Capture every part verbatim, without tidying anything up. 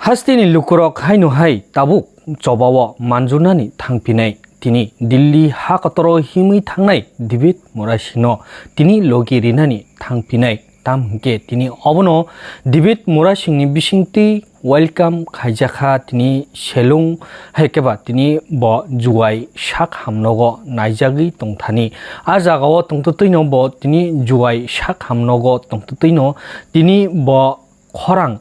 Hasteni lukurok haino hai tabuk chobao manjunani thangphinai. Tini Delhi ha kotoro himwi thangnai David Murasingno tini logi rinani thangphinai. Tam hwnkhe tini obono David Murasingni bisingtwi welcome khaijakha tini selung, hai khe ba tini bo juai sak hamnogo naijagwi tongthani. A jagao tongtwtwino bo tini juai sak hamnogo tongtwtwino tini bo khorang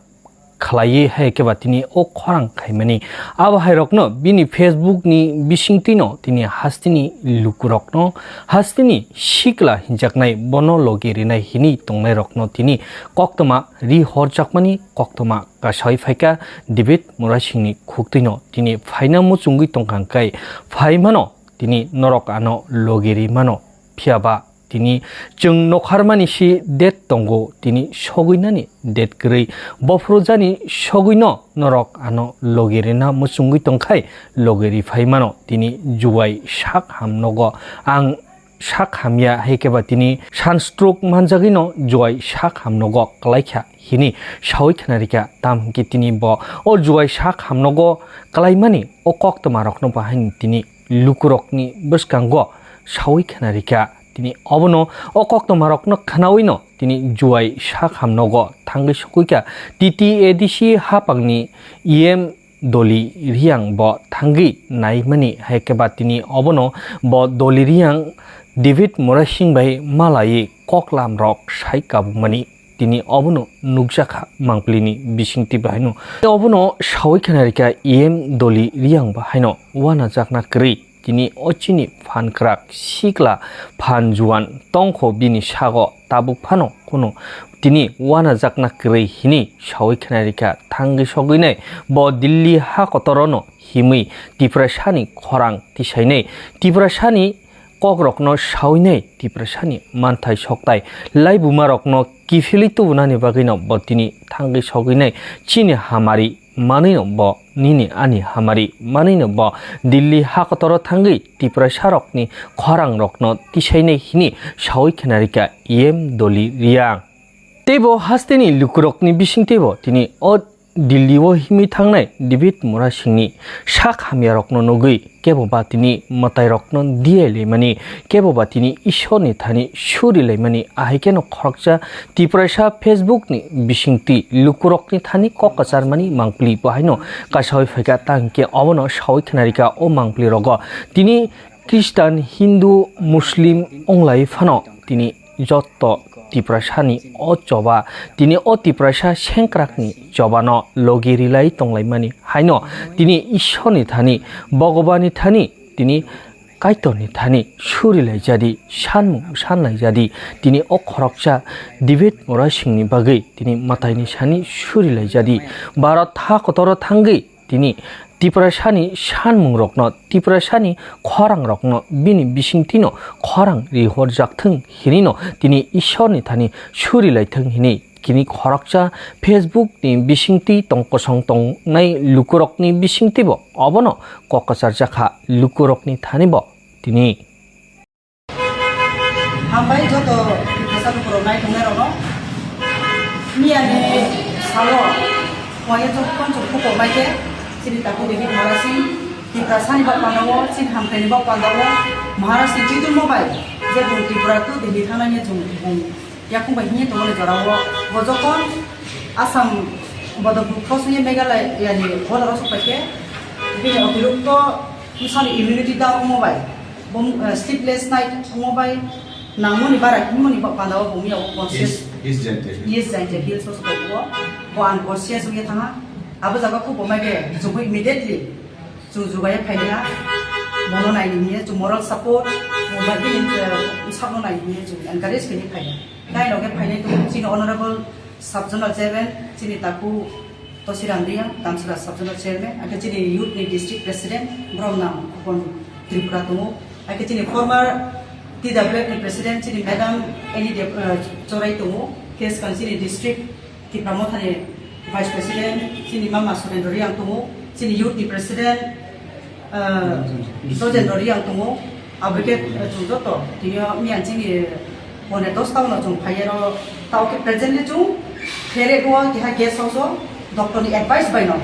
khlaiwi hai khe ba tini o khorang khaimani. Abo hai rokno bini Facebook ni bisingtwino tini hasteni lukurokno, hasteni sikla hinjaknai bono logi rinai hinwi tongnai rokno tini koktwma ri horjakmani koktwma kasawi phaikha David Murasingni khuktwino. Tini phaina muchungwi tongkha hwnkhe phaimano tini norok ano logi rimano. Phiya ba tini chwng nokharmani si date tongo, tini sogwinani date kwrwi. Bophuru jani sogwino norok ano logi rina muchungwi tongkhai logi ri phaimano. Tini juai sak hamnogo ang sak hamya, hai khe ba tini sunstroke manjagwino juai sak hamnogo kwlaikha hinwi sawi khna rikha. Tam hwnkhe tini bo o juai sak hamnogo kwlaimani o koktwma rokno bo haino tini lukurokni bwskango sawi khna rikha. Tini obono o koktwma rokno khnawino tini juai sak hamnogo thangwi sokwi kha T T A D C hapangni E M Doli Riang bo thangwi naimani, hai khe ba tini obono bo Doli Riang David Murasing bai malaiwi koklam rok sai kabukmani. Tini obono nukjakha mangpili ni bisingtwi bahaino. Obono sawi khna rikha E M Doli Riang bahaino uanajakna kwrwi. Tini o chini phan kwrak sikla phan juan tongkho bini sago tabuk phano kunu tini uanajakna kwrwi hinwi sawi khna rikha. Thangwi sogwinai bo Delhi ha kotorono himwi Tiprasani khorang tisainai, Tiprasani kokrokno sawinai, Tiprasani manthai soktai laibumarokno kiphilwi tubunani bagwino bo tini thangwi sogwinai. Chini hamari manwino bo, nini ani hamari manwino bo Delhi ha kotoro thangwi Tiprasarokni khorangrokno tisainai hinwi sawi khna rikha E M Doli Riang. Teibo hasteni lukurokni bisingtwibo tini o Delhi o himwi thangnai David Murasingni sak hamyarokno nugwi kebo ba tini mwtairokno diyai laimani, kebo ba tini Ishorni thani suri laimani, ahai kheno khoroksa Tiprasa Facebook ni bisingtwi lukurokni thani kok kwcharmani mangpili bo haino kasawi phaikha. Ta hwnkhe obono sawi khna rikha o mangpili rogo tini Khristan, Hindu, Muslim wnglai phano tini jotto Tiprasani o choba, tini o Tiprasa sengkrakni chobano logi rilai tonglaimani haino tini Ishorni thani, Bhagabani thani, tini Kaitorni thani surilaijadi, sanmung sanlaijadi. Tini o khoroksa David Murasingni bagwi tini mwtaini sani surilaijadi. Bharat ha kotoro thangwi tini Tiprasani sanmungrokno, Tiprasani khorangrokno bini bisingtwino khorang rihorjakthwng hinwino tini Ishorni thani surilaithwng hinwi kini khoroksa Facebook ni bisingtwi tong kosong tongnai lukurokni bisingtwibo obono kok kwcharjakha lukurokni thanibo tini. Hambai joto Tiprasa lukurok naitongnai rokno. Miyani salo waya chok konchok kuko maikhe chini takhuk David Murasing Tiprasani bak pandao, chini hamkhaini bak pandao Maharashtrani twiturmo bai je bung Tripura to Delhi thangnani chwng bung yakung bai himye tongmani jorao. Bo jokhon Assam bodol bukho songye Meghalaya yani border o sok paikhe bini otirokto bwsani immunity down wngmo bai, bo, eh, sleepless night wngmo bai, nangmoni bara himoni ba-, panda o bo wngya o conscious. East, East Jaintia Hills. East Jaintia Hills o sok paikhe bo, bo unconscious wngya thangha. Abo jaga khubo mai khe chwngbo immediately chwng jugaye phailiha, bono naini hwnye chwng moral support, bo bai bini, eh, sakno naini hwnye chwng encourage khaini phaiya. Tei loge phainai tongo chini Honorable Sub Zonal Chairman, chini takhuk Tosiram Reang, Damsara Sub Zonal Chairman, akhe chini youth ni District President, Bromnang Khokon Tripura tongo, akhe chini former T W F ni President, chini Madam Annie Deb-, eh, Chorai tongo, khe swkang chini District Tipra Mothani Vice President, chini mama Surendra Reang tongo, chini youth ni President, ah, Dojendra Reang tongo, abo khe, ah, chwng joto tini o miyan chini pone dos ta uno chwng phaiya ro, tao khe presently chwng phere o keha guest house o Doctor ni advice bai no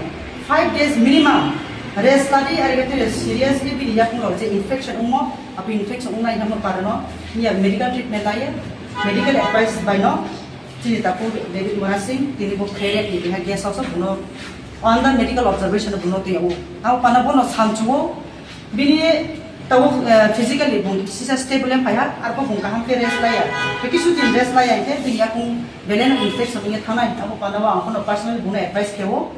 five days minimum rest ladi, ari khe seriously bini yakung rok je infection wngmo, abo infection wngnai hamo parano niya medical treatment laye, medical advice bai no chini tapu David Murasing tini bo khayek ni biha guest house o buno under medical observation buno twi o. Abo pana bono sanchuo bini tabo, eh, physically bung sisa stable em phaiha, arbo bung kaham khe rest laya. Tei kisu din rest laya khe bini yakung belai no infection wngya thanai. Abo pana bo ang kono personally buno advice khe o.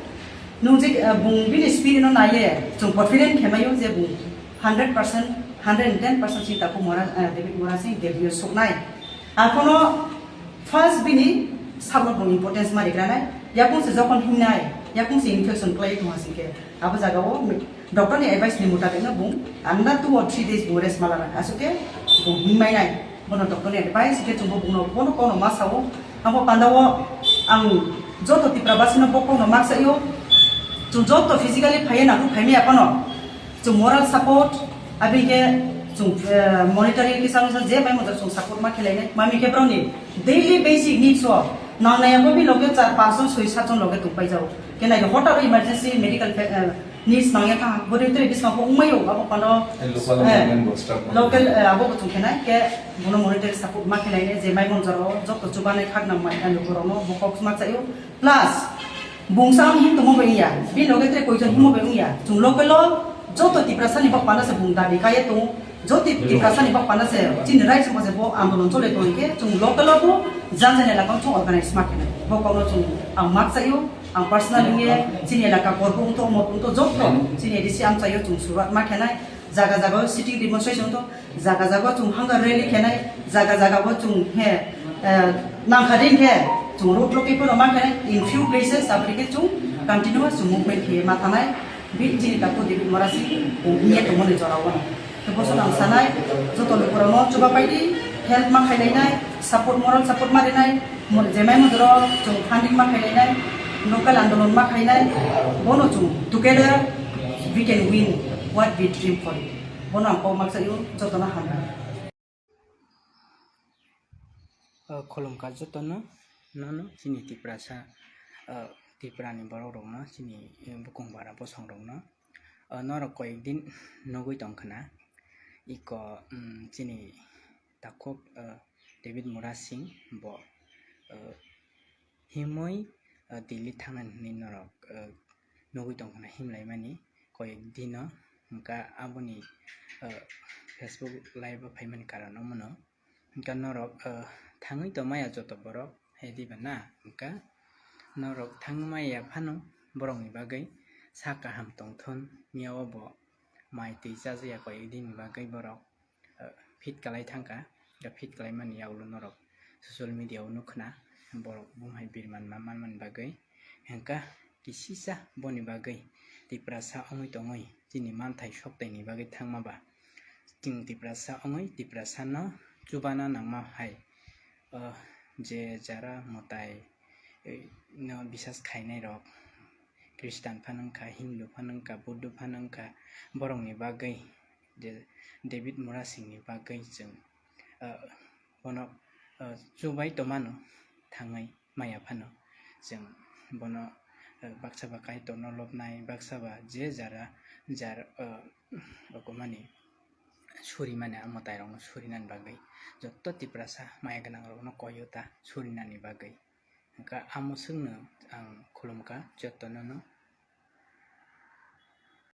Nung je, eh, bung bini spirit no naiye, chwng confident khe maio je bung hundred percent, hundred and ten percent si tapu Mura, eh, David Murasing Delhi o suknai. Akhono first bini sakno bung importance ma rikranai. Yakung se jokhon himnai, yakung se infection klai tongha singkhe, abo jaga o doctor ni advice ni mutabik no bung under two or three days bung rest ma lanai. Aswk khe bung himmainai. Bono doctor ni advice khe chwngbo bungno bono kokno ma sao. Abo pandao ang joto Tipra basino bo kokno ma saio. Chwng joto physically phaiya nangkuk phaimaya phano chwng moral support, abini khe chwng, eh, monetary kisa wngsa je bai mother chwng support ma khelainai. Mami khe borokni daily basic needs o nangnai abo bini loge char panch jon soi sat jon loge tongpai jao. Khe nai hotar emergency medical fa-, eh, needs nangya kha, bwrwi twi bising kho wngmai o, abo pano, Eh, local eh, government bo staff local, eh, abo bo chwng khenai khe bono monetary support ma khenai ne, je mai mon jora o joto chubanai khak nang mai, eh, lukurok no bo kok ma chaio. Plus, bungsa ang him tongmo bai wngya, bini loge tre koijon himo bai wngya, chwng local o joto Tiprasa ni bak pana se bung dabi kaiye tongo, joto Tiprasa ni bak pana se chini right se bo andolon chole tong khe, chwng local o bo jang jani elaka o chwng organize ma khenai, bo kok no chwng ang ma chaio. Ang personal wngye chini elaka Korbu wngtho, Motbu wngtho, jotto chini A D C amchaio chwng suruat ma khenai, jaga jaga o sitting demonstration wngtho, jaga jaga o chwng hunger rally khenai, jaga jaga o chwng he, eh, nangkha ring khe chwng road block khe phano ma khenai, in few places aboni khe chwng continuous chwng movement khe ma thanai, bi chini takhuk David Murasing wngye tongmani jora o. Tei bosong ang sanai, joto lukurokno chubapaidi help ma khailainai, support, moral support ma rinai, mo-, jemai modoro chwng funding ma khailainai, local andolon ma khainai, bono chwng together we can win what we dream for it. Bono ang kok ma saio, jotono hambai. O khulumkha jotono, nono chini Tiprasa, o Tiprani borok rokno, chini, eh, bukung bara bosong rokno, o norok koyek din nugui tongkhna, iko, mm, chini takhuk, o David Murasing bo, o himwi, o Delhi thangnani hinwi norok, o nugui tongkhna himlaimani koyek dino, hwnkha aboni, o Facebook live o phaimani karon omono. Hwnkha norok, o, thangwi tongmaya joto borok, hai diba na? Hwnkha norok thangwi maya phano borokni bagwi sa kaham tongthun, miya o bo mai twi chajaya koyek dini bagwi borok, o, fit kalai thangkha. Hwnkha fit kalaimani yagulo norok social media o nukhna, borok bumhai birman ma manmani bagwi. Hwnkha kisisa boni bagwi Tiprasa wngwi tongwi chini manthai soktaini bagwi thangma ba. Chwng Tiprasa wngwi Tiprasano chubana nangma hai, o, je jara mwtai, e, no bisas khainai rok, Khristan phano wngkha, Hindu phano wngkha, Buddho phano wngkha, borokni bagwi je David Murasingni bagwi chwng, o, bono, o, chubai tongmano thangwi maya phano chwng bono, eh, baksa ba Kaitorno lobnai, baksa ba je jara jar, eh, rokomani surimani, a mwtairokno surinani bagwi joto Tiprasa maya gwnangrokno koiyo ta surinani bagwi. Hwnkha amo swkno ang khulumkha jotonono.